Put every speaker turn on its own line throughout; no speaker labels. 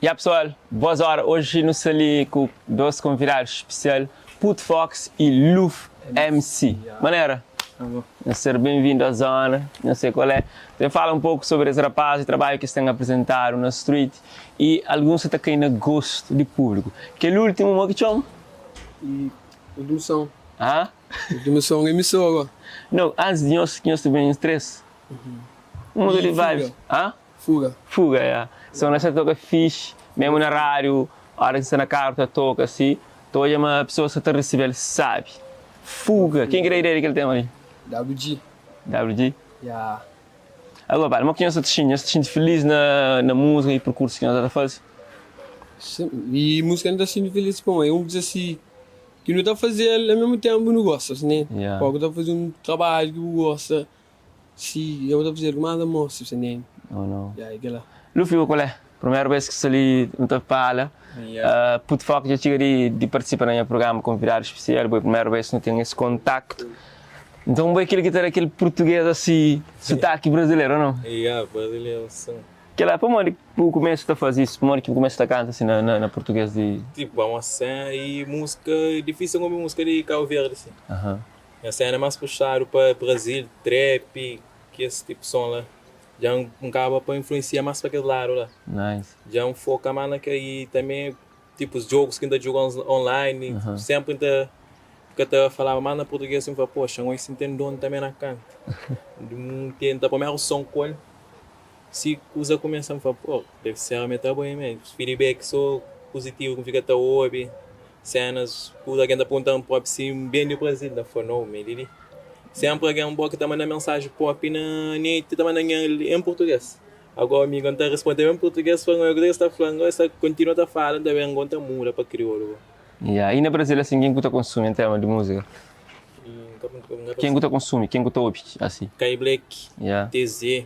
Ya pessoal, boas hora. Hoje nu sta li ku dos konvidados spesial, Puto Fox e Luf MC. Manera? Nhos ser ben-vindo à zona, nhos sei qual é. Tem fala um pouco sobre esse rapaz e trabalho que eles têm apresentado na street e alguns ta kai na gosto di público. Kel último, mo ki txoma?
E último som.
Ah?
Último som é missão agora.
Não, antes de nós, que nós tivemos três. Muda de vibes. Ah?
Fuga.
Fuga, yeah. So nós toca fixe, mesmo na rádio, hora que está na carro, tá toca assim. Tô olha uma pessoa que está recebendo, sabe. Fuga. Quem que dá a ideia daquele tema ali?
WG.
WG?
Yeah.
Agora, pá, como que nós estamos sentindo? Nós estamos feliz na, na música e percurso que nós estamos a fazer?
Sim, E música não está sendo feliz bom, é um assim que não está a fazer ao mesmo tempo não gosta, né?
Yeah.
Porque está a fazer um trabalho que gosta, se eu estou a fazer com mais amor, se né?
Ou não?
Yeah, aquela.
Luffy, qual é? Primeira vez que estou ali no tua fala.
Yeah.
Uh, Puto Fox já chega de, de participar no meu programa convidado especial, foi a primeira vez que não tenho esse contacto. Então, foi aquele que tem aquele português assim, sotaque brasileiro, ou não?
Yeah, brasileiro, sim.
Que lá, para onde o começo a fazer isso? Para onde que o começo a cantar assim na, na, na português de.
Tipo, é uma cena e música, difícil ouvir música de Cabo Verde, assim.
Aham.
A cena é mais puxado para Brasil, trap, que esse tipo de som lá. Já um acaba para influenciar mais para aquele lado lá.
Nice.
Já um foca mais naquele e também, tipo, os jogos que ainda jogam online, sempre ainda porque eu falava mais na português, assim, fala, poxa, agora se entende onde também na canta. Não tenta primeiro o som com ele. Se usa começa a falar, pô, deve ser realmente bom mesmo. Os feedback só positivo, que fica até ouve, cenas, tudo alguém tá apontando pop sim, bem do Brasil, da falou, não, me dili. Sempre alguém um que tá mandando mensagem pop na net, tá mandando em português. Agora, amigo, não tá respondendo em português, falando, eu está falando, essa continua tá falando, também agora muda para crioulo.
Yeah. E na Brasil, assim, quem que tu consome em tema de música? Quem que tu consome? Quem que tu ouve, assim?
Kai Black,
Yeah.
TZ,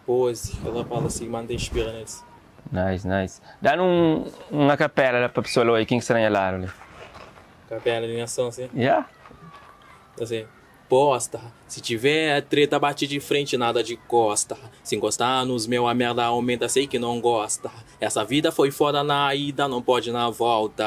Pose, ela fala assim, manda inspira neles.
Nice, nice. Dá um, uma capela para a pessoa lá, quem que será lá ali?
Capela de nação, assim.
Yeah?
Assim, bosta. Se tiver treta, bate de frente, nada de costa. Se encostar nos meu, a merda aumenta, sei que não gosta. Essa vida foi foda na ida, não pode na volta.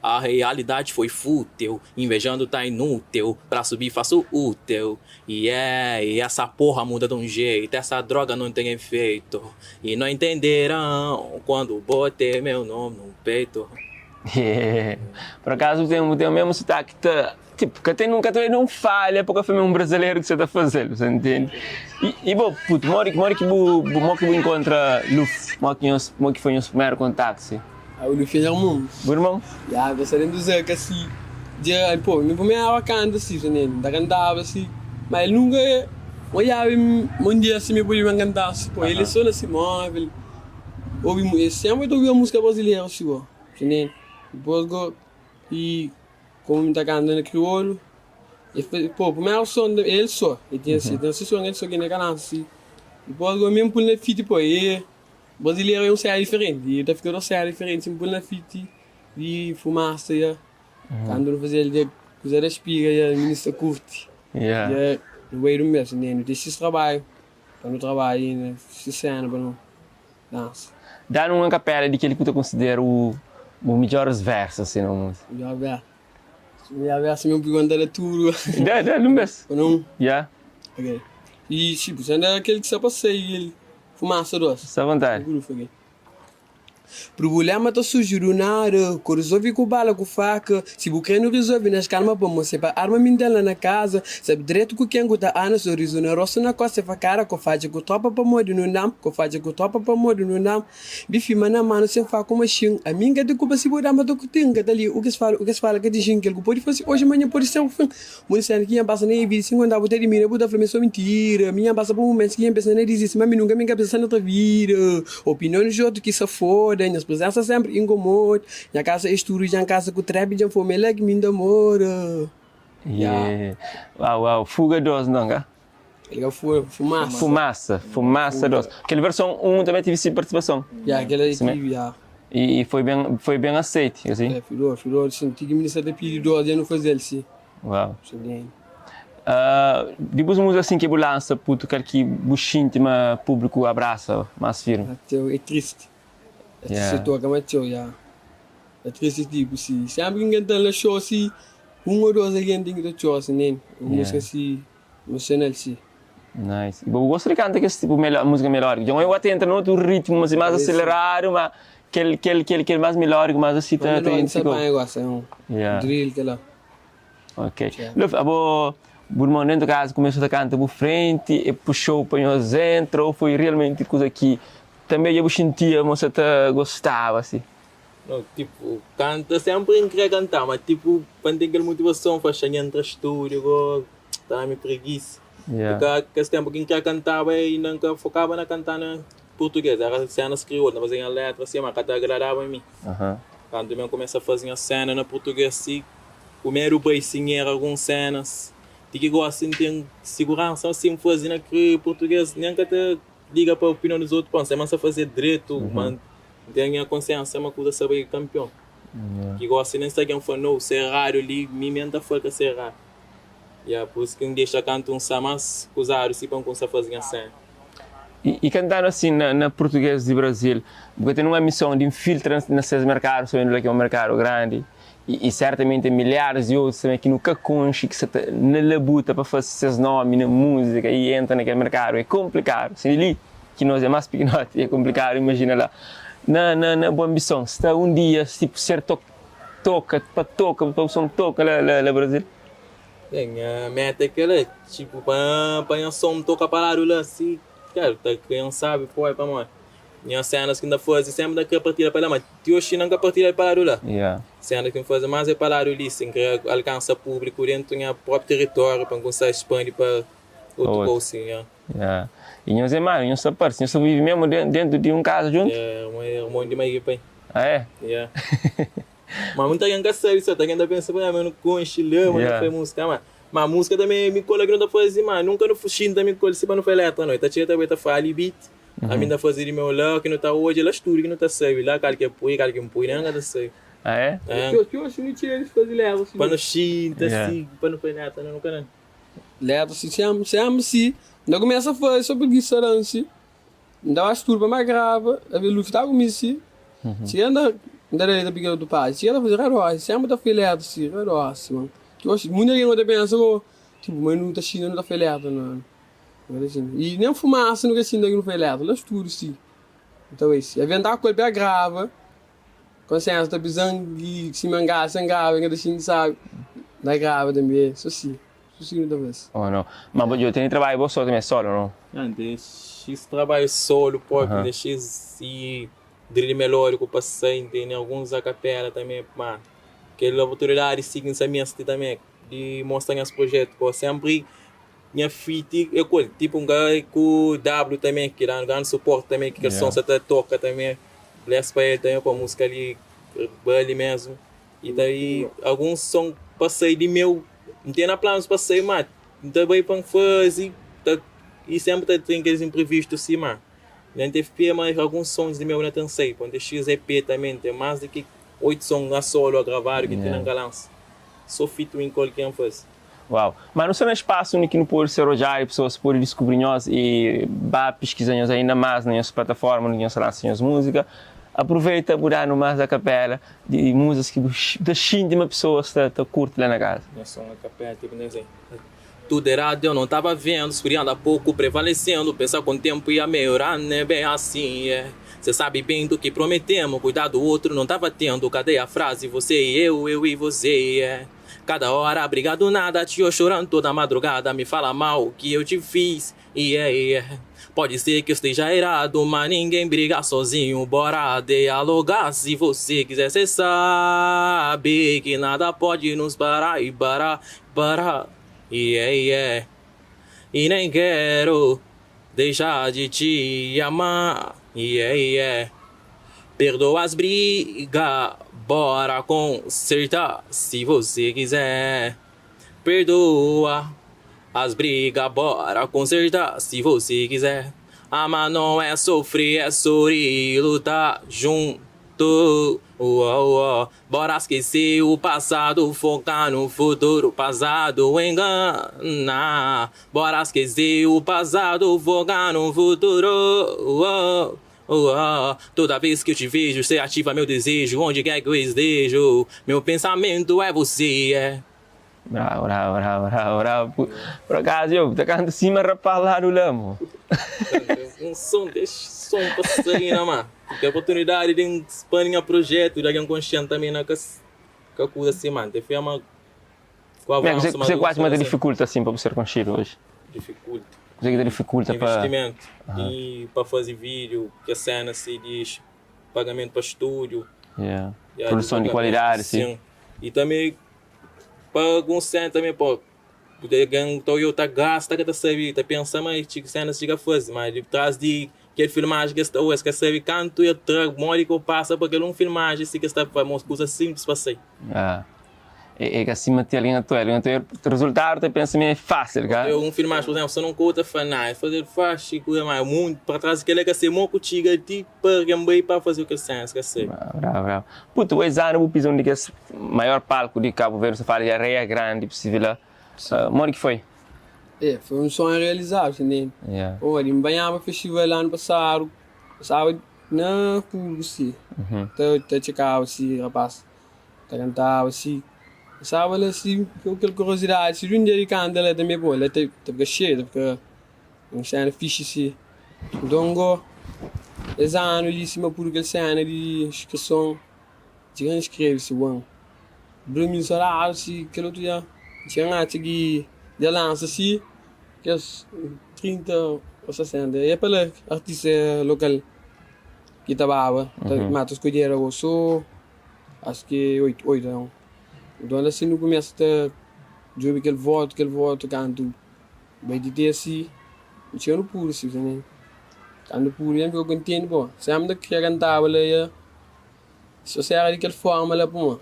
A realidade foi fútil, invejando tá inútil. Pra subir faço útil. E é, e essa porra muda de um jeito, essa droga não tem efeito. E não entenderão quando botei meu nome no peito.
Yeah. Por acaso tem, tem o mesmo sotaque, tá, tipo, que até nunca também não falha porque foi mesmo um brasileiro que você está fazendo, você entende? E, e bom, puto, mora que mora que bu, bu, mo que bu encontra Luf, mo que nós, mo que foi nosso primeiro contacto, sim.
Aí o Luffy é irmão.
Bom irmão?
Yeah, gostaria de dizer que assim, de, pô, meu primeiro canta assim, né? Da cantava assim, mas ele nunca olhava um dia assim me podia cantar assim, pô, ele só assim móvel. Ouvi, ele sempre ouvia música brasileira assim, ó, né? Depois go, e como tá cantando crioulo, ele fez, pô, o primeiro som ele só, ele tinha assim, tem esse som, ele só que na canal assim. Depois go mesmo pôr na fita, pô, e brasileiro é um série diferente, e ele tá ficando um série diferente, sempre pôr na fita e fumaça, e quando não fazia ele coisa da espiga, e a ministra curte.
Yeah.
E é no meio do mês, né? Não tem esse trabalho, para não trabalho, né? Se cena para não dança.
Dá uma capela de aquele que tu considera o, o melhores versos, assim, na música.
Melhor ver. Melhor ver se meu pergunta era tudo.
Dá, dá, não mesmo.
Ou não?
Yeah,
Ok. E tipo, sendo aquele que só passei, ele fumaça doce.
está à vontade.
Grupo aqui. Problema tá surgindo do nada, que resolve com bala com faca. Se você não resolve, nas calma pra você pra arma me dela na casa. Sabe direito com quem tá ana, sorriso na roça na costa, fa cara, com faja com tropa pra morrer no nam, com faja com tropa pra morrer no nam. Bife mana mano sem faca com machine. A minha de culpa se botar mas tô com tinga dali. O que se fala, o que se fala que diz que ele pode fazer hoje amanhã pode ser o fim. Muito que passa nem vida, se quando botar de mim, botar pra mim só mentira. Minha passa por um momento que pensa nem desiste, mas nunca minha cabeça na outra vida. Opiniões de outro que se foda, minhas presenças sempre incomoda. Minha casa é estouro, já em casa com trap, já fome, ela que me namora.
Yeah. Uau, uau, Fuga 2, não, cá?
Ele foi fumaça.
Fumaça, Fumaça 2. Aquela versão 1 também tive participação.
Já, aquela
Sim,
equipe, já.
E, e foi bem, foi bem aceito, assim.
É, filho, filho, senti que me disse até pedir dó, já não fazer, sim.
Uau.
Sim.
Uh, depois música assim que bu lança, puto, quer que bu sinte, mas público abraça mais firme.
Até é triste. Yeah. Se toka ma txeu, yeah. É triste tipo si sempre ki N ta na show si um ou dos algen ten ki ta txora si nen un música si emocional si.
Nice. E bo gosta di kanta kes tipo melo música melódico? Dja oi ta entra na outro ritmo mas mais acelerado, ma kel kel kel kel mais melódico, mais assim ta ta
identifica. Melódico gosta, é um drill kela.
Ok. Luf, abo bu irmon dentro casa começou ta kanta bu frente e puxou pa nhos entra ou foi realmente kuza ki tambe dja bu xintia ma sa ta gostaba si?
Não, tipo, canta sempre N kre cantá, mas tipo, pa N ten kel motivason, faxa N entra estúdio go, ta dá-me preguiça.
Yeah.
Porque kes tempu ki N kre cantaba ainda N ka focaba na cantá na português, era cenas kriolu, N ta fazia nha letra assim, mas ka ta agradaba mi. Kantu mi N kumesa faze nha cena na português si, primeru bai sin era alguns cenas, ti ki gosi N ten seguransa si N faze na português, nen ka ta liga pa opinion dos otu, pa N sai ma N sa faze dretu, ma N ten nha konsiensa ma kuza sa bai kanpion. Ki gosi nen sa gen fla nou, se eradu li, mi mi N ta fla ka se eradu. Ya, pur isu ki N dexa kantu N sa mas kuzadu si pa N kumsa faze nha sena.
I kantadu asin na purtuges di Brazil, bu ka ten un amison di infiltra na ses merkadu, sabendu la ki é un merkadu grandi i sertamenti ten milharis di otus tanbe ki nu ka konxe ki sa ta na labuta pa fase ses nomi na múzika i entra na kel merkadu é konplikadu. Sin di li ki nos é mas pikinoti é konplikadu imajina la na na na bu ambison sta un dia tipo ser to toka pa toka pa bu son toka la la la Brazil?
Ben, nha meta é kel-la, tipo pa pa nha son toka pa ladu la si Claro, ta quem sabe poi pamodi nha cenas ki N ta faze sempre N ta kre partida pa la, ma ti oxi N ka partida pa ladu la. Cenas ki N faze mas é pa ladu li, si N kre alcansa publico dentu nha propi território pa N kumsa expandi pa otu kau si, yeah.
Yeah. E nhos é manu, nhos ta parse, nhos ta vive mesmo dentu di un casa juntu?
Yeah, irmon é irmon di mai ki pai.
Ah é?
Yeah. Ma muita gen ka sabe so, ta gen ta pensa, ma nu konxe la, ma nu fai música, ma Ma música também mi cola ki nu ta fazi ma nunca nu xinta mi col si pa nu fai letra no e ta txega ta bai ta fali beat ami ta fazi di meu la ki nu ta odja la studio ki nu ta sabi la kal ki é pui kal ki n pui nen ka ta sabi
Ah é?
É.
Ti oxi nu txega di fazi letra si
Pa nu xinta si pa nu fai letra no nunca na.
Letra si sempre sempre si N ta kumesa fazi so preguiça dan si N ta ba studio pa ma grava abe Lufi ta ku mi si Txega N ta N ta da ta piga otu página Txega ta fazi radosi sempre ta fai letra si radosi man. Oxi, munti algen ta pensa ku tipo ma nu ta xinta nu ta fai letra na nu ka ta xinta i nen fumasa nu ka xinta ki nu fai letra la studu si nu ta bai si aventá ku el pa grava konsiensa ta pisan i si ma N grava si N grava N ka ta xinti sabi na grava tanbe so si so si nu ta fasi.
Oh no, ma bo djo tene trabadju bo so tanbe solo no?
Nha N ten xis trabadju solo propi N ten xis i drill melodiku pa sai N tene alguns akapela tanbe ma Kel oportunidadi si ki N sa meste tanbe di mostra nhas projetu po senpri nha feat é ku el tipo N ka ku W tanbe ki danu grandi suporti tanbe ki kel son sa ta toka tanbe bless pa el tanbe pa musika li bali mesmu i ta i alguns son pa sai di meu N ten na planus pa sai ma N ta bai pa N fazi ta i senpri ta ten kes inprevistu si ma N ten fé ma alguns sons di meu na ten sai po N ten XEP tanbe N ten mas di ki 8 son a solo a gravadu ki ti na ka lansa so featuring kol ki N fazi.
Uau! Ma nu sta na spasu undi ki nu pode ser odjadu i pesoas pode diskubri nhos i ba piskiza nhos ainda mas na nhos plataforma undi ki nhos ta lansa nhos múzika. Aproveita bu da-nu mas akapela di múzikas ki bu ta xinti ma pesoas ta kurti la na kaza.
Nha son akapela tipo nha zen. Tudo errado eu não tava vendo Esfriando a pouco, prevalecendo Pensa com tempo ia melhorar, né bem assim, yeah Cê sabe bem do que prometemos Cuidar do outro não tava tendo Cadê a frase, você e eu, eu e você, yeah Cada hora briga do nada Te eu chorando toda madrugada Me fala mal o que eu te fiz, yeah, yeah Pode ser que eu esteja errado Mas ninguém briga sozinho Bora dialogar se você quiser Cê sabe que nada pode nos parar E parar, parar Yeah, yeah E nem quero deixar de te amar Yeah, yeah Perdoa as brigas, bora consertar se você quiser Perdoa as brigas, bora consertar se você quiser Amar não é sofrer, é sorrir e lutar junto Oh, oh, oh. Bora esquecer o passado, focar no futuro. Passado engana. Bora esquecer o passado, focar no futuro. Oh, Oh ah, toda vez que eu te vejo, cê ativa meu desejo Onde quer que eu estejo, meu pensamento é você, yeah.
Bravo, bravo, bravo, bravo, bravo. Por acaso, eu, ta canta sima rapaz lá do lamo.
Um som, deixa som pa sair na má. Tem oportunidade de expandir meu projeto, de alguém consciente também na que que coisa assim, mano. Te foi uma com
Como é que
avanço,
você,
mas
você quase uma
assim,
dificulta assim para ser conhecido hoje?
Dificulta.
Você que dificulta para
Investimento. E para fazer vídeo, que a cena se diz, pagamento para estúdio.
Yeah.
Yeah,
Produção de
pagamento,
qualidade, sim.
Sim. E também para algum cena também, pô. Porque alguém Toyota gasta que tá sabe, tá pensando, mas tipo cena chega a fazer, mas de trás de aquele filmagem que está, ou que sabe canto e trago, mole que eu passo para aquele um filmagem assim que está uma coisa simples para sair.
Ah. É, é que acima de alguém atual, alguém atual, o resultado te pensa é fácil, cara.
Eu um filmagem, por exemplo, você não conta fanar, fazer faixa e coisa mais, muito para trás aquele que ser moco tiga de para gambei para fazer o que cena, que sei.
Bravo, bravo, bravo. Puto, o Exano, o pisão de que é maior palco de Cabo Verde, você fala de areia grande, possível lá. Uh, onde que foi?
É, foi um sonho realizado, entende?
Yeah.
Olha, me banhava festival ano passado, passava na Curgo, sim. Tá, tá checava, assim, rapaz. Tá cantava, assim. Passava lá, assim, com aquela curiosidade. Se um dia ele canta lá também, pô, lá tá, tá fica cheio, tá fica um cena fixe, assim. Então, go, esse ano ali, cima por aquela cena de inscrição, tinha inscreve-se, bom. Dormi salário, assim, aquele outro dia, tinha acho que de lança, assim, que é 30 ou 60. É para artista local que trabalhava, uhum. Mas escolher eu sou, acho que 8, 8 não. Então assim no começo tá, jogo aquele voto, canto, vai de ter assim, tinha no puro, assim, né? Canto puro, eu fico contente, pô. Sempre que eu cantava lá, ia, se você era daquela forma lá, pô,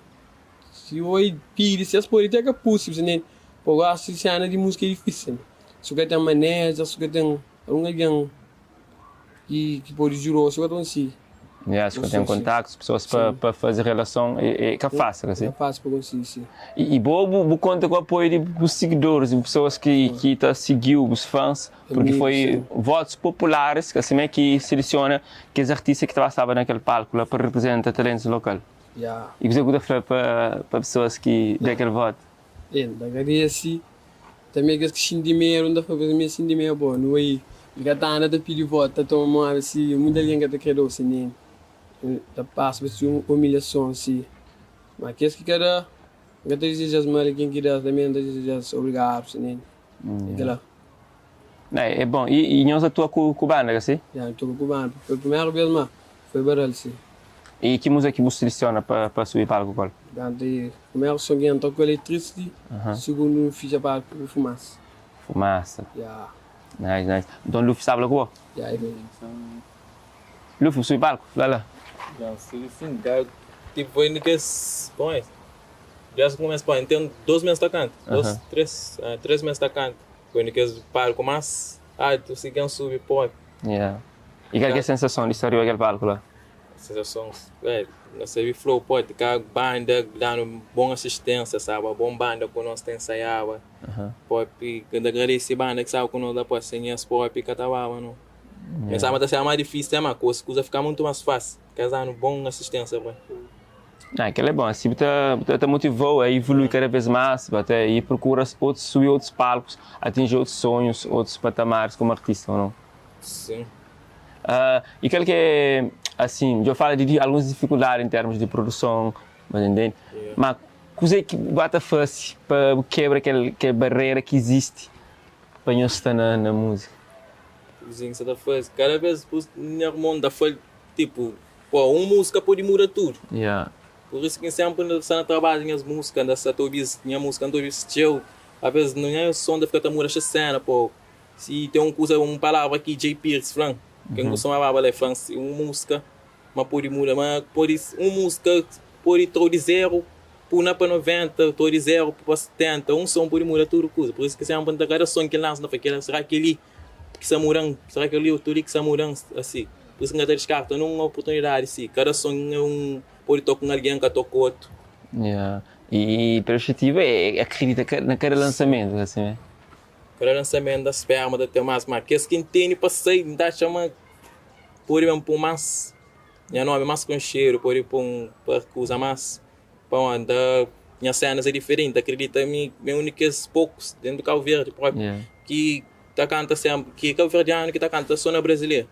se eu pedi, se as podem ter que possível, né? Pô, gosto de cena de música é difícil, né? Se eu tem maneira, se eu tem alguém que, que pode jurar, se eu tenho assim.
Yeah, se eu tenho contactos, pessoas para fazer relação, é, é que é fácil, assim.
É fácil para conseguir, sim.
E, e boa, bu conta com o apoio de, dos seguidores, de pessoas que que tá seguiu, os fãs, porque
Amigos,
foi
sim.
votos populares, que assim é que seleciona aqueles artistas que estavam naquele palco lá para representar talentos local.
Yeah.
E você podia falar para para pessoas que dão aquele voto?
É, agradeço. Também que se dinheiro, não dá para fazer sem dinheiro, bom, não é? Fica tá anda pedir voto, tá tomando assim, muita gente que tá querendo assim, né? Tá passa por uma humilhação assim. Mas que que cada que tá deseja mal quem que dá também tá deseja obrigado, assim, né? Yeah.
Não, é bom. E, e nós atua com com banda, assim?
Já, estou com cubano. Foi a primeira vez, mas foi baralho, sim.
E que música que você seleciona para para subir palco qual?
Cantei, primeiro som que entrou com eletricity, segundo fiz a parte com fumaça.
Fumaça.
Yeah.
Nice, nice. Então Luffy sabe lá
Yeah, é
Luffy subir palco, lá lá.
Não, sim, sim, cara, tipo, foi no que, bom, já começa, pô, tem dois meses tocando, dois, três, três meses tocando. Foi no que palco, mas, ah, tu se quer subir, pô.
Yeah. E qual que é a sensação de estar aquele palco lá?
Sensação, é, não sei, flow, pô, ficar banda, dando boa assistência, sabe, a bom banda que nós tem ensaiava. Pô, e quando agradece banda que sabe que nós dá, pô, sem as pô, pica tava, não. Mas sabe, tá mais difícil, é uma coisa, coisa fica muito mais fácil, casando bom assistência, pô.
Ah, aquilo é bom, assim te, te, te motivou a evoluir cada vez mais, até e procura outros, subir outros palcos, atingir outros sonhos, outros patamares como artista, ou não?
Sim.
E aquilo que é, assim, eu falo de, de algumas dificuldades em termos de produção, mas entende?
Yeah.
Mas coisa é que bate face para quebra aquela, aquela barreira que existe para nós estar na, na música.
Cozinha que você tá fazendo. Cada vez o meu irmão da folha, tipo, pô, uma música pode mudar tudo.
Yeah.
Por isso que sempre você não trabalha minhas músicas, anda só ouvindo minha música, não ouvindo teu. Às vezes não é o som da fica tá mudando essa cena, pô. Se tem um coisa, uma palavra aqui, J Pierce, flan, quem costuma falar é flan, se uma música, mas pode mudar, mas pode, uma música pode tô de zero, puna para 90, tô de zero para 70, um som pode mudar tudo coisa. Por isso que sempre cada som que lança, não foi aquele, será que ele que samuran, será que ali eu tô ali que samuran assim? Por isso que não descarta numa oportunidade, sim. Cada som é um pode tocar com alguém que toca outro.
Yeah. E, e perspectiva é, é acredita na cada lançamento, assim, né?
Cada lançamento da esperma da teu mais, mas que que entende para sair, não dá chama. Pode ben pô más nha nómi más konxedu, pode pô-m pa kuza más pamodi N ta nha sénas é diferenti, akredita mi mi é un di kes pokus déntu di Kabu Verdi própi ki ta kanta sénpri, ki é kabuverdianu ki ta kanta sô na brazileru.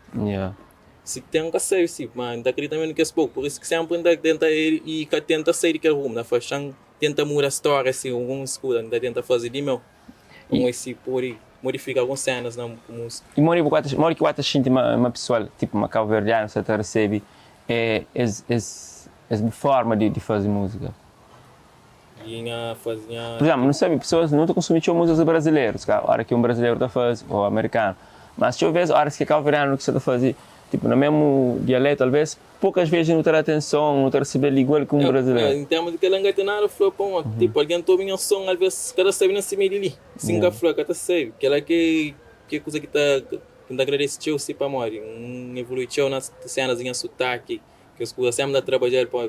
Si ten N ka sabe si, ma N ta akredita mi é un di kes poku, pur isu ki sénpri N ta tenta i ka tenta sai di kel rumu, na fla xa-m tenta muda stória si alguns kuza N ta tenta faze di meu. Pamodi si pode modifika alguns cenas na musika.
I modi bu ta modi ki bu ta xinti ma ma pesoal tipo ma kabuverdianu sa ta resebe es es es bu forma di di faze musika?
Di nha faze nha.
Por exemplo, nu sabe pesoas nu ta konsumi txeu musikas brazilerus ka ora ki un brazileru ta faze ou amerikanu mas txeu vez oras ki kabuverdianu ki sa ta faze tipo na mesmu dialetu alvez Poucas vezes nu ta da atenson, nu ta recebel igual ki un brasileiro.
Em termos de kel la N ka ten nada fla pamodi tipo algen ta obi nha son alves ka ta sabe na sime di li si N ka fla ka ta sabe kel la ke ke kuza ki ta ki N ta agradese txeu si pamodi N evolui txeu na senas di nha sotaki kes kuza senpri N ta trabadja el pa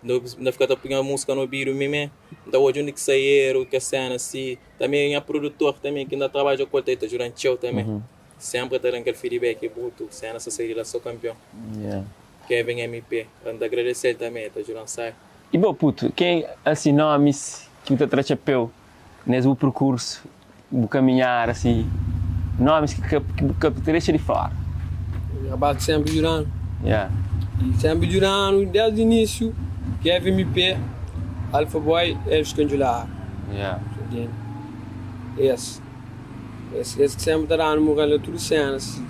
N ta fika ta pui nha musika na obidu mi me N ta odja undi ki sai eru kes senas si tanbe nha produtor tanbe ki N ta trabadja ku el ta judan txeu tanbe. Sempre ta dan kel feedback bruto, cena sa sai di la so campeon. Kevin MP, N ta agradecel tambe, el ta judan sai.
E bo puto, ken asi nomis ki bu ta tra txapeu nes bu perkursu, bu kaminhada asi, nomis ki ka ki bu ka ta dexa di fora?
Rapaz ki sempre djudanu. E sempre djudanu desdi inisiu, Kevin MP, Alpha Boy, Elvis Canjulara. Es. Es es ki senpri ta da-nu moral na tudu sénas,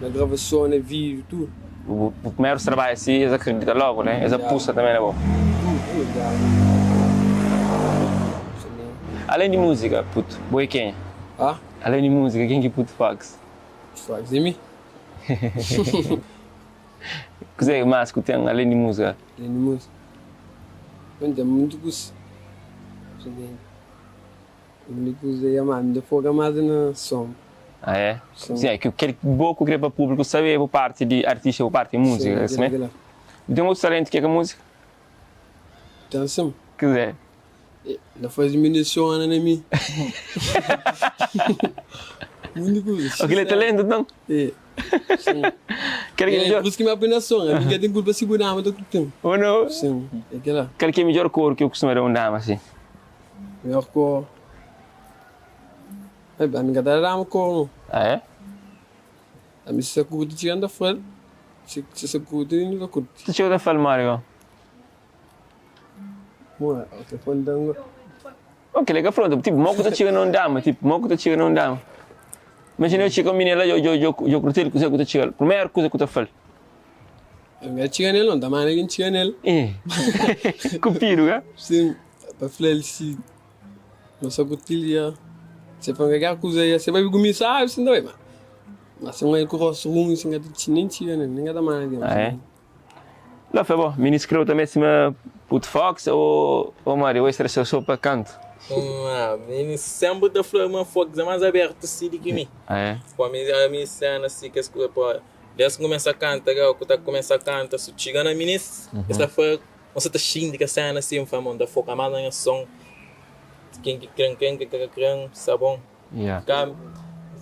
na gravason, na vídiu, tudu.
Bu primerus trabadju si, es akredita logu, ne? Es apusta tanbe na bo.
Tudu, tudu es da-nu.
Alén di múzika, putu, bo é kenha?
Ha?
Alén di múzika, ken ki Putu Fox?
Putu Fox é mi.
Kuzê más ku ten alén di múzika?
Alén di múzika? Bon, ten mutu kusa. Undi kuza ya ma mi ta foka más na som.
Ah é? Sim, é que kel bo ku kre pa público sabe é bu parti di artista, bu parti di música, é simé? Bu ten outro talento ki é ka música?
Ten sim.
Kuzé?
N ta faze minisiona na mi. Mundi kuza.
Oh, kel é talento nton?
É. Sim.
Kel ki é midjor?
Por isso ki mi aprende na som. Ami ka ten kulpa si bu dama ta kurti-m.
Oh no?
Sim, é kel-la.
Kal ki é midjor koru ki bu kustuma da un dama si?
Melhor cor. Ami ka ta dama cor no.
Ah é?
Ami si sa curti txiga nta fal, si sa curti nta ka curti.
Tu txiga ta fal modi go?
Mo ta fal go.
Oh kila ka fronta, tipo mo ku ta txiga na un dama, tipo mo ku ta txiga na un dama. Imagina eu txiga un minina la djo djo djo curtil kuze ku ta txiga, primeru kuza ku ta fal.
Ami ka txiga nel no, nta manda kin txiga nel.
Eh. Cupido ka?
Sim. Pa fla-l si no sa kutilha, se fla-m kalker kuza ya, se bai ku mi sabi si N ta bai, ma si N bai ku rostu runhu si N ka ta nen txiga nel, nen ka ta manda algen.
Ah é? La fla bo, minis kreu ta meste ma Puto Fox ô modi, ô es tra so pa kantu?
Minis senpri ta fla ma Fox é más abertu si di ki mi.
Ah é?
Pô mi ami sena si kes kuza pô, des ki N kumesa kanta gau ku ta kumesa kanta su txiga na minis es ta fla. N sa ta xinti kes sena si, N fla ma N ta foka más na nha son, ken ki kre-m kre-m, ken ki ka kre-m sta bon. Ka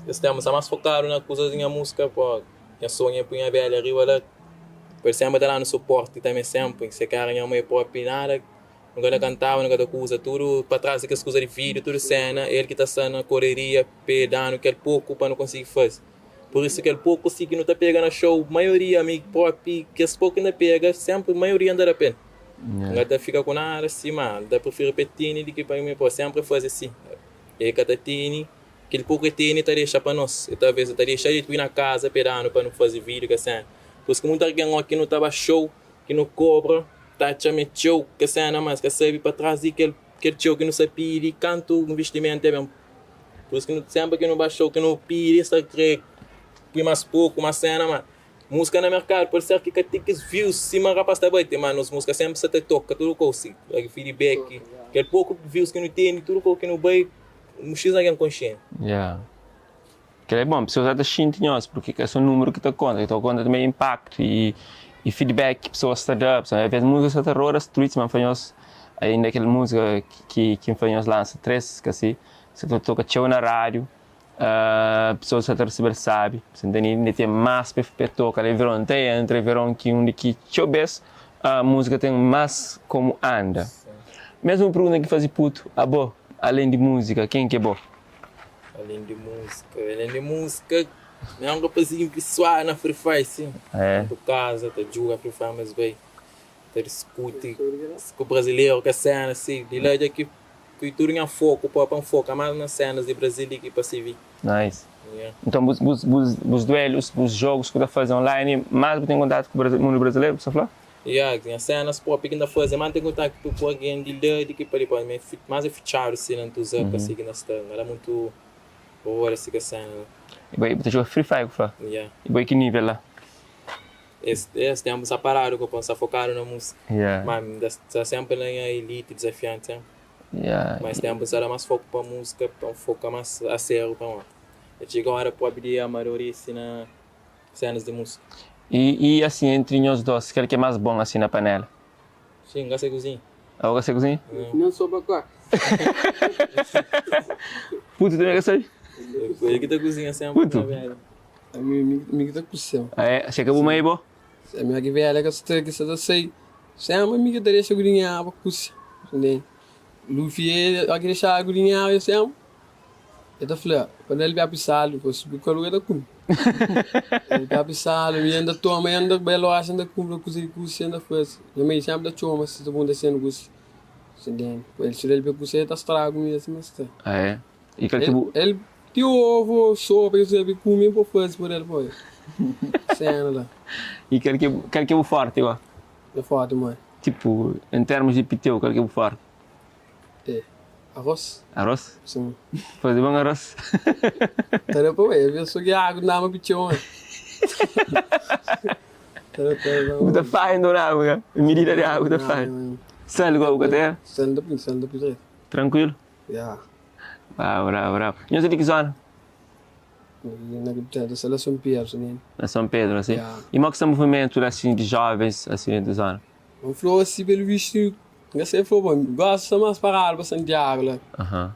es ténpu N sta más fokadu na kuzas di nha múzika, pô, nha sonhu é pui nha abelha riba la, pa el sénpri ta da-nu suporti tanbê sénpri, se ka éra nha mai própi nada, nu ka ta kantaba, nu ka ta kuza, tudu pa tras di kes kuza di vídiu, tudu sena, el ki ta sta na koreria pa el da-nu kel poku pa nu konsigi faze. Pur isu kel poku si ki nu ta pega na show, maioria ami propi kes poku ki N ta pega senpri maioria N ta da pa el. N ka ta fika ku nada si ma N ta prifiri pa el tene di ki pa mi po senpri faze si. El ka ta tene, kel poku el tene el ta dexa pa nos, el talves el ta dexa el pui na kaza pa el da-nu pa nu faze video kes sena. Pur isu ki mutu algen oki nu ta ba show ki nu kobra ta atxa ma é txeu kes sena ma es ka sabe pa tras di kel txeu ki nu sta pidi kantu nvistimentu é ben. Pur isu ki nu senpri ki nu ba show ki nu pidi es ta kre pui mas poku mas sena ma musika na merkadu pode ser ki ka ten kes views sima rapas ta bai ten ma nos musika senpri sa ta toka tudu kou si feedback kel poku views ki nu tene tudu kou ki nu bai muxis algen konxenu.
Yeah. Kel é bon, pesoas ata xinti nhos, porque ka so numeru ki ta konta, ki ta konta tanbe impaktu i i feedback ki pesoas ta da, pessoal, avês musika sa ta roda streets, ma N fla nhos ainda kel musika ki ki N fla nhos lansa 3 kasi, sa ta toka txeu na rádiu. Pesoas sa ta resebe-l sábi, sa ntende? Inda ten más pa e toka la. É veron ta entra, é veron ki undi ki txeu bês múzika ten más komu anda. Mesmu pergunta ki faze putu, abo, alén di múzika, ken ki é bo?
Alén di múzika, alén di múzika, mi é un rapazinhu ki suave na Free Fire, sin. Dentu kaza ta djuga Free Fire mas bai ta diskuti ku brazileru kes séna si. Di la dja ki Pui tudu nha foku pa pa N foka más na sénas di Brazil di ki pa CV.
Nice.
Yeah.
Nton bus bus bus bus duelus, bus jogus ku ta faze online, más bu ten kontatu ku mundu brazileru, bu sta fla?
Yeah, nha sénas propi ki N ta faze, más N ten kontatu ku algen di la di ki pa li, pa mi más é fitxadu si na N ta uza pa si ki N ta sta, N ka da mutu role si kes séna la.
I bo bu ta joga free fire ku fla?
Yeah.
I bo é ki nivel la?
Es es ténpu N sta paradu ku pa N sta fokadu na múzika.
Yeah.
Má N ta sta sénpri na nha elite dizafianti sénpri.
Yeah.
Má es ténpu N sta da más foku pa múzika pa N foka más asériu pamodi dja txiga óra própi di amadurisi na sénas di múzika.
I i asin entri nhos dos kel ki é más bon asin na panela?
Sim, N ka sai kuzinha.
Abo ka sai kuzinha?
Nen sopa kua.
Putu tanbe ka sai?
El ki ta kuzinha sénpri
Putu.
na velha.
Ami, mi, mi ki ta kusia.
Ah é? Xe ka bu mai bo?
Ami ki velha ka sta ki sa ta sai. Sempri mi ki ta dexa kudinhaba pa kusia. Entende? Luffy é ora ki dexa kudinhaba el sempri el ta fla pa da-l piapu sal dipôs bu ka lugar ta kume. El piapu sal mi N ta toma N ta bai loja N ta kunpra kusa ki kusia N ta fase. Nha mai sempri ta txoma si ta pergunta si N kusia. Entende? El si da-l pa kusia el ta straga kumida sima sta.
Ah é? I kal ki bu.
El ti ovo, sopa, kes kuza ki kume bo faze por el poi. Sena la.
I kal ki kal ki bu forti go?
Nha forti moi.
Tipo, en termos di piteu, kal ki bu forti?
É arroz.
Arroz?
Sim.
Faze bon arroz?
Ta da pa bai, avês so ki agu ndama piteu moi. Ta da pa bai.
Bu ta fai nton agu ka? Midida di agu ta fai. Sal go bu ka ta era?
Sal nta pui, sal nta pui dretu.
Trankuilu?
Ya.
Bravo, bravo, bravo. Nhos é di ki zona?
Na kapital, ta sta la São Pedro, sim.
Na São Pedro, assim?
Ya.
E mo ki sta movimentu la, assim, di jovens, assim, dentu zona?
N flou asi, pelu vistu, N ka sai flou, bon, gosi sta mas paradu pa Santiago la.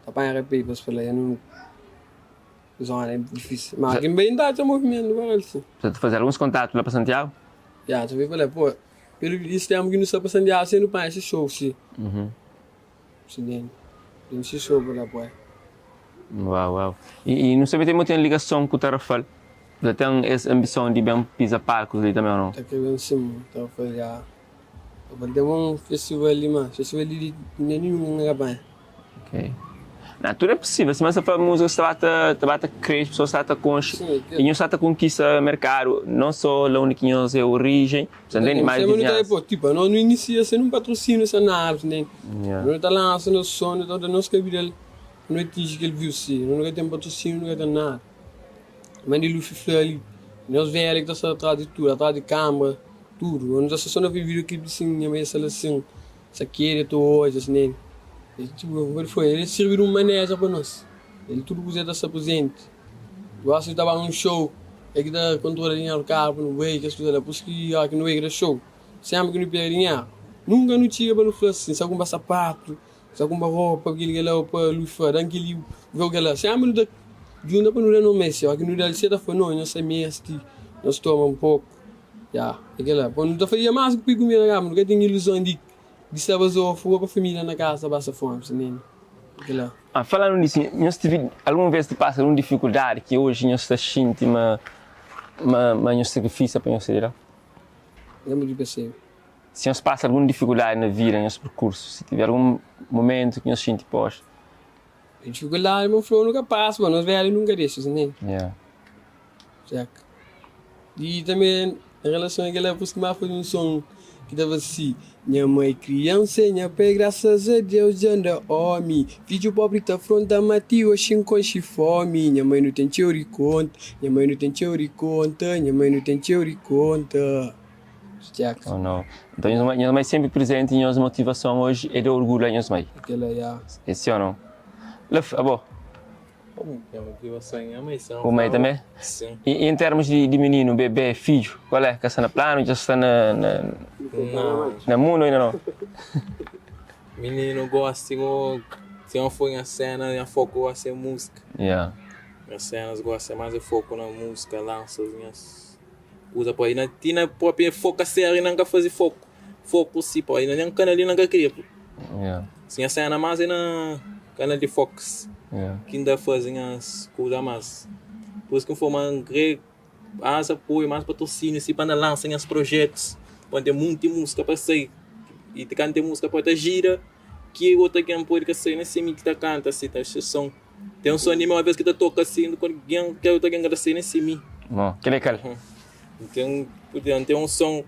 Ta panha rapeipas pa la, é nu zona é difísil. Ma ki N bai N ta atxa movimentu pa el, sim.
Sa ta faze alguns kontatu la pa Santiago?
Ya, ta bai pa la. Pô, pelu vistu, ténpu ki nu sta pa Santiago, si nu panha se show, si.
Uau uau i nu sabe ten ten ligason ku Tarrafal bu ta ten es ambison di ben piza palkus li tanbe o nau?
Ta kre ben sim Tarrafal ya Tarrafal ten un festival li ma festival li nen ninhun ka panha.
Ok na tudu é posivel sima sa fla musika sta ba ta ta ba ta kresce pesoas sta ta konxe i nhos sta ta konkista merkadu non so la undi ki nhos é orijen Sa ntende mais
Sema nu ta
vizinhansa.
pô, tipo, no nu inicia sem um patrocínio, sem nada, nem.
Yeah.
Nu ta lança nos sonho, nu ta da nos cabidal, nu atinge kel view si. Nu nunca tem patrocínio, nunca tem nada. Mas di Luffy fla ali, nos velho que ta sta atrás de tudo, atrás de câmera, tudo. Nu ta sta só na videoclip assim, minha mãe sta lá assim, sa queria tô hoje, assim, nem. Ele, tipo, ele foi, ele sirve de um manager pa nós. Ele tudo coisa ta sta presente. Gosi ta ba un show é ki ta kontrola dinheru karu pa nu bai kes kuza la pur isu ki ora ki nu bai ki da show senpri ki nu pega dinheru nunka nu txiga pa nu fla sin sa kunpra sapatu sa kunpra ropa kel kela o pa lufa dan keli veu kela senpri nu ta djunta pa nu da no mesi ora ki nu dal se ta fla no nhos sa mesti nhos toma un poku ya é kela pa nu ta fazia mas ki pui kumida na kasa nu ka ten iluzon di di sta bazofu o pa familia na kasa ta pasa fomi si nini kela.
Ah, falando nisso, nhos tive algun vez ti pasa algun difikuldadi ki oji nhos ta xinti ma ma ma nhos sakrifisa pa nhos sai di la?
Lembra di percebe.
Si nhos pasa algun difikuldadi na vida, nhos perkursu, si tiver algun momentu ki nhos xinti poxa.
Difikuldadi ma flor nunka pasa, ma nos velho nunka dexa, si nini.
Yeah.
Txeka. I tanbe en relason a kel-la, pur ma faze un son ki ta fla si, Nha mai kria-m sen nha pai, grasas a Deus dja N da ómi. Fidju pobri ta fronta ma ti oxi N konxe fómi. Nha mai nu ten txeu di konta, nha mai nu ten txeu di konta, nha mai nu ten txeu di konta. Txeka.
Oh no. Nton nhos mai, nhos mai senpri prezenti, nhos motivason oji é da orgulhu a nhos mai.
Kel-la, ya.
É si ô no? Laf, abo?
Nha motivason é nha mãe, se
Bu mãe também?
Sim.
E, e em termos de, de menino, bebê, filho, qual é? Que está na plano, já está na, na,
Não.
na mundo ainda não?
Menino gosta, igual, se não for na cena, nha foco vai ser música.
Yeah.
Nhas cenas gosi é mais é foco na música, lança nhas kuza pa na ti na própria foco a sério na nka faze foco, foco si pa na nem canal li na nka kria. Si nha cena mais é na canal di Fox ki nta faze nhas kuza mais. Por isso ki nforma nkre mais apoio, mais patrocínio si pa na lança nhas projetos, pa ten munti música pa sai e kantu ten música pa ta gira ki otu algen pode ka sai, nem se mi ki ta canta si ta som. Tem um som di mi uma vez ki ta toka assim, quando alguém que outra alguém ka ta sai nem se mi.
Bom, kel é kal?
Tem, tem um som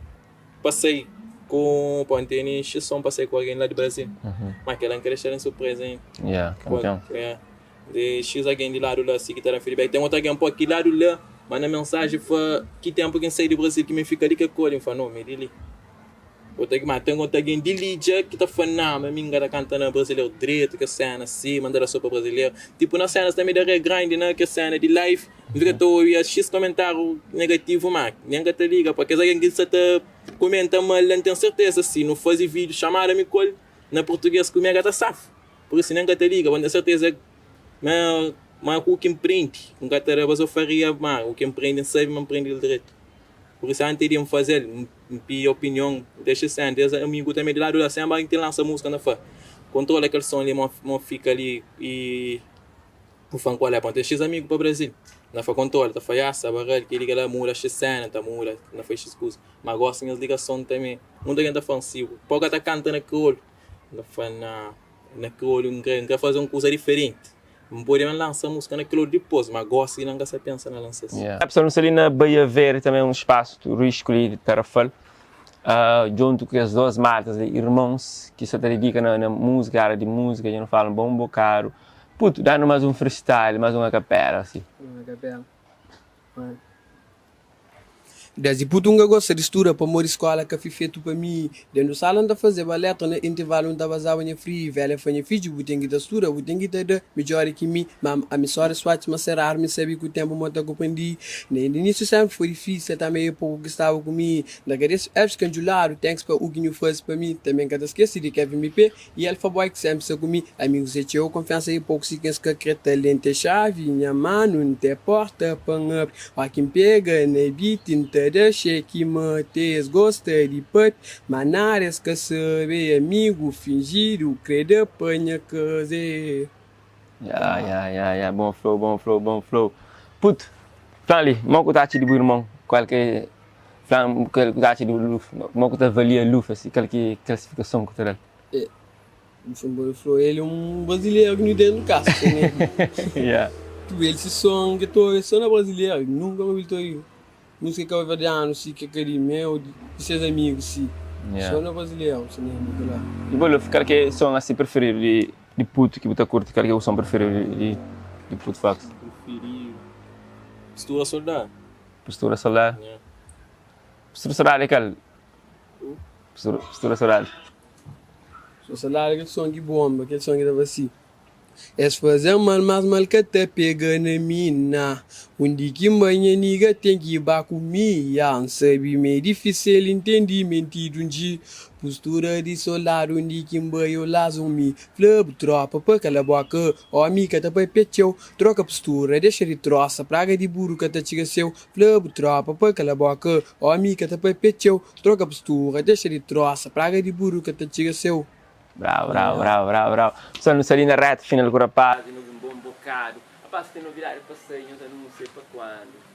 pa sai com, pô, tem X som pa sai com alguém lá de Brasil. Mas aquela não quer deixar em surpresa ainda.
Yeah, campeão.
É, de X alguém de lado lá assim que tá dando feedback. Tem outro alguém pô aqui lado lá, manda mensagem, fala que tempo que saí do Brasil que me fica ali que colhe, fala, não, me ali. Outra que mas tem outra alguém de Lídia que tá falando, não, mas minha tá cantando brasileiro direito, que cena assim, mandar a sopa brasileiro. Tipo, na cenas também da regrind, né, que cena de live, fica tô ouvir X comentário negativo, mas nem que te liga, porque alguém que você tá comenta mal, não tenho certeza, se não fazer vídeo, chamar a me col na português comigo tá safo. Por isso nem que te liga, mas tenho certeza, mas o que empreende, um cara eu faria, mas o que empreende sabe, mas empreende direito. Por isso antes de me fazer, me pedir opinião, deixa sempre, amigo também de lado lá, sempre que lança música na fã. Controla aquele som ali, mo fica ali e o fã qual é, tem X amigo para Brasil. Na fa controla, tá falhaça, barral, que liga lá, muda X cena, tá muda, na faz X coisa. Mas gosta de ligação também. Muita gente tá falando assim, pouco tá cantando naquele olho. Na fa na naquele olho, não quer fazer uma coisa diferente. Não pode lançar música naquele olho depois, mas gosta e não se pensa na lança assim.
Yeah. A pessoa não ali na Baía Verde também é um espaço turístico ali de Tarrafal, junto com as duas marcas, irmãos que se dedicam na música, área de música, já não falam bom bocado. Puto, dando mais um freestyle, mais uma capela, assim.
Uma capela. Mano. Desde puto nunca gosta de estuda, pa amor escola que fi feito pa mim. Dentro sala não fazer balé, na intervalo não vazava minha free. Velha foi minha filho, bu tem que dar estuda, bu tem que dar melhor que mim. Mas a minha história swat, mas será, me sabe que o tempo monta compreendi. Nem no início sempre foi difícil, também eu pouco que estava comigo. Na cabeça, é escanjulado, thanks para o que não faz para mim. Também cada esqueci de Kevin MP e Alpha Boy que sempre está comigo. Amigos, é teu confiança e pouco se quem se quer talento é chave. Minha mano, não tem porta pa up. Ó quem pega na beat, não te deixa que mates gosta de put. Manares que sabe amigo, fingir o credo apanha case.
Yeah, bom flow, bom flow, bom flow. Puto, fala ali, mo que tá te de irmão, qual que fala que tá te de Luf, mo que tá avalia Luf, assim, qual que classificação que tá dá?
É, o Flow, ele é um brasileiro que não tem no caso, né? Tu ele se som que tô só na brasileiro, nunca me vi música cabo-verdiano, si que é meu, de seus amigos, si. Só na brasileiro, se nem lá.
E bom, Luf, qual que é o som assim preferido de puto que você curte? Qual que é o som preferido de Puto Fox?
Preferido. Postura Soldado.
Postura Soldado?
Yeah.
Postura Soldado é qual? Postura Soldado.
Postura Soldado é aquele som que bomba, aquele som que dava assim. És fazer mal, mas mal que te pega na mina. Onde que manhã niga tem que ir comia. Não sabe, meio difícil entendimento de um dia. Postura de soldado, onde que eu lazo me. Flub, tropa, pa cala boca. Homem que tá pa peteu. Troca postura, deixa de troça. Praga de burro que tá chega seu. Flub, tropa, pa cala boca. Homem que tá pa peteu. Troca postura, deixa de troça. Praga de burro que tá chega seu.
Bravo, bravo, bravo, bravo, bravo. Pessoal, não ali na reta final com o rapaz, um bom bocado. Rapaz, tem novidade para sair, eu não sei para quando.